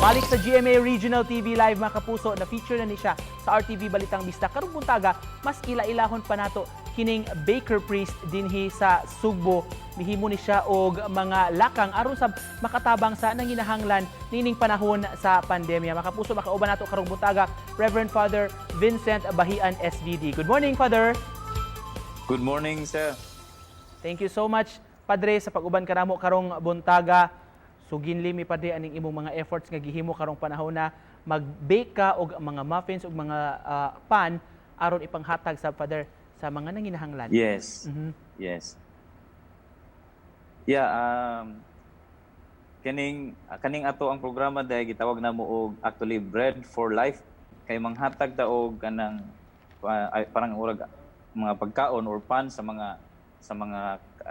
Balik sa GMA Regional TV Live, mga kapuso, na feature na ni siya sa RTV Balitang Bisdak. Karong buntaga, mas ila-ilahon pa nato kining baker priest dinhi sa Sugbo. Mihimo ni siya og mga lakang aron sa makatabang sa nanginahanglan nining panahon sa pandemya. Mga kapuso, makauban nato karong buntaga Reverend Father Vincent Bahian SVD. Good morning, Father. Good morning, sir. Thank you so much, Padre, sa pag-uban kanamo karong buntaga. Suginli mi, Padre, aning imong mga efforts nga gihimo karong panahon na mag-bake ka og mga muffins ug mga pan aron ipanghatag sa Father sa mga nanginahanglan. Yes. Yes. Yeah, kaning ato ang programa dahil gitawag namo og actually Bread for Life kay manghatag ta og kanang ay, parang urag mga pagkaon or pan sa mga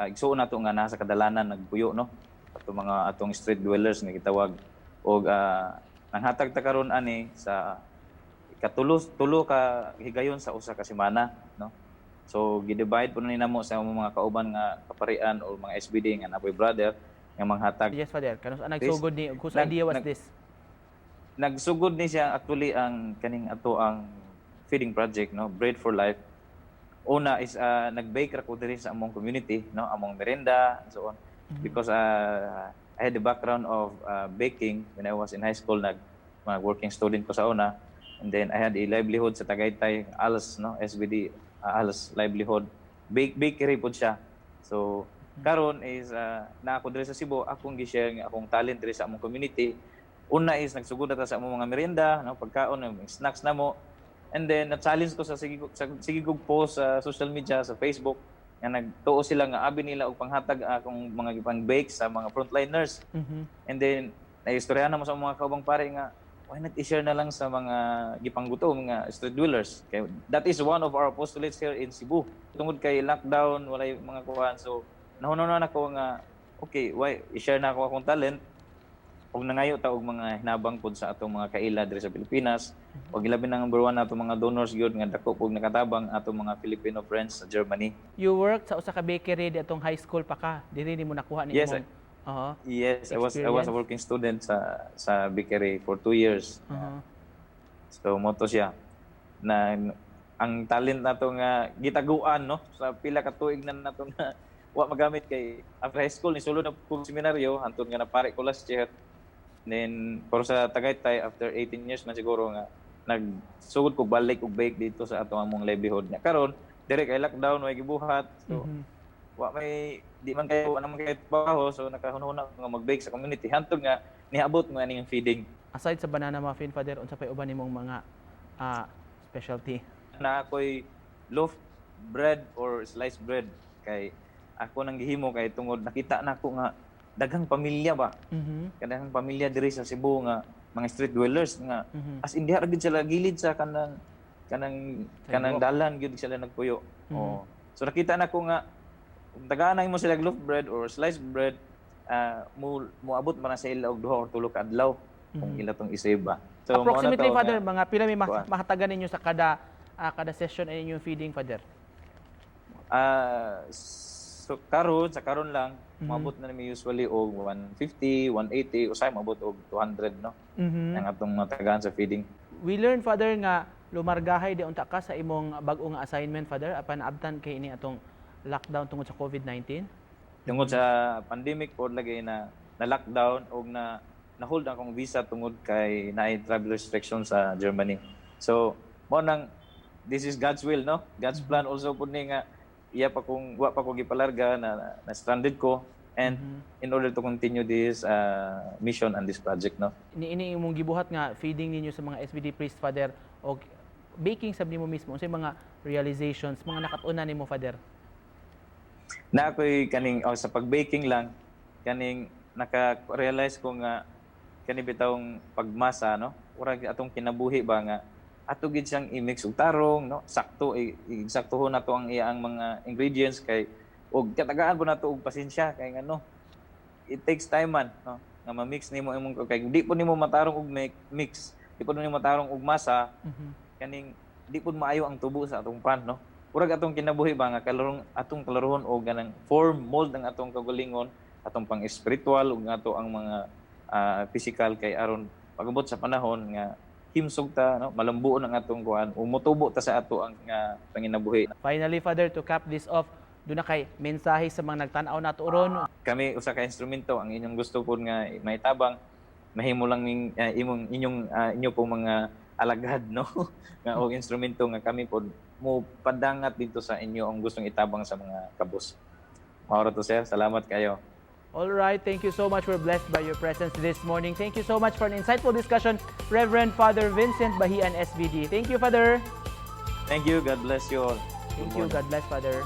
igsuon nato nga nasa kadalanan nagpuyo, no, ato mga atong street dwellers nga gitawag. Og nanghatag ta karon ani sa katulo tulo ka higayon sa usa ka semana, no. So gi-divide po ni namo sa among mga kauban nga kaparian o mga SVD nga napoy brother nga manghatag. Yes, Father. Kanus nagsugod ni, whose idea was this? Nagsugod ni siya actually ang kaning ato ang feeding project, no, Bread for Life. Una is nag-bake ra ko diri sa among community, no, among merenda and so on, because I had the background of baking when I was in high school. Nag mga working student ko sa una and then I had a livelihood sa Tagaytay, ALS, no, SVD ALS livelihood bakery pod siya. So karon is na ako diri sa Cebu, akong gi-share nga akong talent diri sa among community. Una is nagsugod na ta sa among mga merienda, no, pagkaon, mga snacks namo. And then na-challenge ko sa sige kog post sa social media, sa Facebook, nga nagtuo sila nga abi nila og panghatag akong mga gipang bake sa mga frontliners. And then naistoryahan namo sa mga kaubang pare nga why not i-share na lang sa mga gipanggutom mga street dwellers. Kay that is one of our postulates here in Cebu. Tungod kay lockdown, walay mga kuan. So nahunahuna nako nga okay, why i-share na ako akong talent ug nangayo ta og mga hinabang pud sa atong mga kaila diri sa Pilipinas ug ilabi na number one atong mga donors gyud nga dako pug nakatabang, atong mga Filipino friends sa Germany. You worked sa usa ka bakery di atong high school pa ka. Diri nimo nakuha ni Yes, imong Yes, I was a experience. Working student sa bakery for 2 years. So mao to siya na ang talent nato nga gitaguan, no, sa pila ka tuig na nato na wa magamit kay after high school ni sulod na kog seminaryo hantod nga napari ko last year. Then pero sa Tagaytay, after 18 years man siguro nga nagsugod ko balik og bake dito sa atong among livelihood nya. Karon dire kay lockdown, way gibuhat, so wa may di man kayo naman kay trabaho, so nakahunahuna ko nga mag-bake sa community hantod nga niabot mo aning feeding. Aside sa banana muffin, Father, unsa pay uban nimong mga specialty? Na ako'y loaf bread or sliced bread kay ako nang gihimo kay tungod nakita nako nga daghang pamilya ba, kadaghang pamilya diri sa Cebu nga mga street dwellers nga as in diha ra gid sila gilid sa kanang kanang Sidewalk. Dalan gyud sila nagpuyo. Oo. So nakita nako nga kung tagaan mo sila og loaf bread or sliced bread, mo moabot man na sa ila og duha or tulo ka adlaw kung ila tong i-save ba. So mao na Approximately, to Father, nga- mga pila may Kuan. Mahatagan ninyo sa kada session ay inyong feeding, Father? So karon sa karon lang moabot na nami usually og 150, 180, usay moabot og 200, no, ang atong matagaan sa feeding. We learn, Father, nga lumargahay di unta ka sa imong bag-o nga assignment, Father, apan naabtan kay ini atong lockdown tungod sa COVID-19. Tungod sa pandemic pod lagi na na lockdown og na na-hold akong visa tungod kay naay travel restriction sa Germany. So mo nang this is God's will, no? God's plan also pud ni nga iya pa kung wa pa ko gipalarga na stranded ko and in order to continue this mission and this project, no. Ini imong gibuhat nga feeding ninyo sa mga SVD priest, Father, og baking sab nimo mismo, unsay mga realizations, mga nakat-unan nimo, Father? Na ako'y kaning, oh, sa pag-baking lang kaning naka-realize ko nga kani bitawng pagmasa, no, urag atong kinabuhi ba nga ato gid siyang i-mix og tarong, no, sakto eksaktohon nato ang iyang mga ingredients kay og katagaan po nato og pasensya kay ngano it takes time man, no, nga ma-mix nimo imong kay di po nimo matarong og mix, di po nimo matarong og masa, kaning di pud maayo ang tubo sa atong pan, no. Murag atong kinabuhi ba nga kalarong atong kalaruhon og ganang form mold ang atong kaugalingon, atong pang spiritual ug ato ang mga physical kay aron Pag-abot sa panahon nga himsog ta, no, malambuon ang atong kuan, umutubo ta sa ato ang nga panginabuhi. Finally, Father, to cap this off, duna kay mensahe sa mga nagtan-aw nato ron? Kami usa ka instrumento. Ang inyong gusto po nga maitabang, mahimo lang ning imong inyong inyo pong mga alagad, no, nga og instrumento nga kami pod mo padangat dito sa inyo ang gustong itabang sa mga kabus. Mao to, sir. Salamat kayo. All right, thank you so much. We're blessed by your presence this morning. Thank you so much for an insightful discussion, Reverend Father Vincent Bahian, SVD. Thank you, Father. Thank you. God bless you all. Thank you. God bless, Father.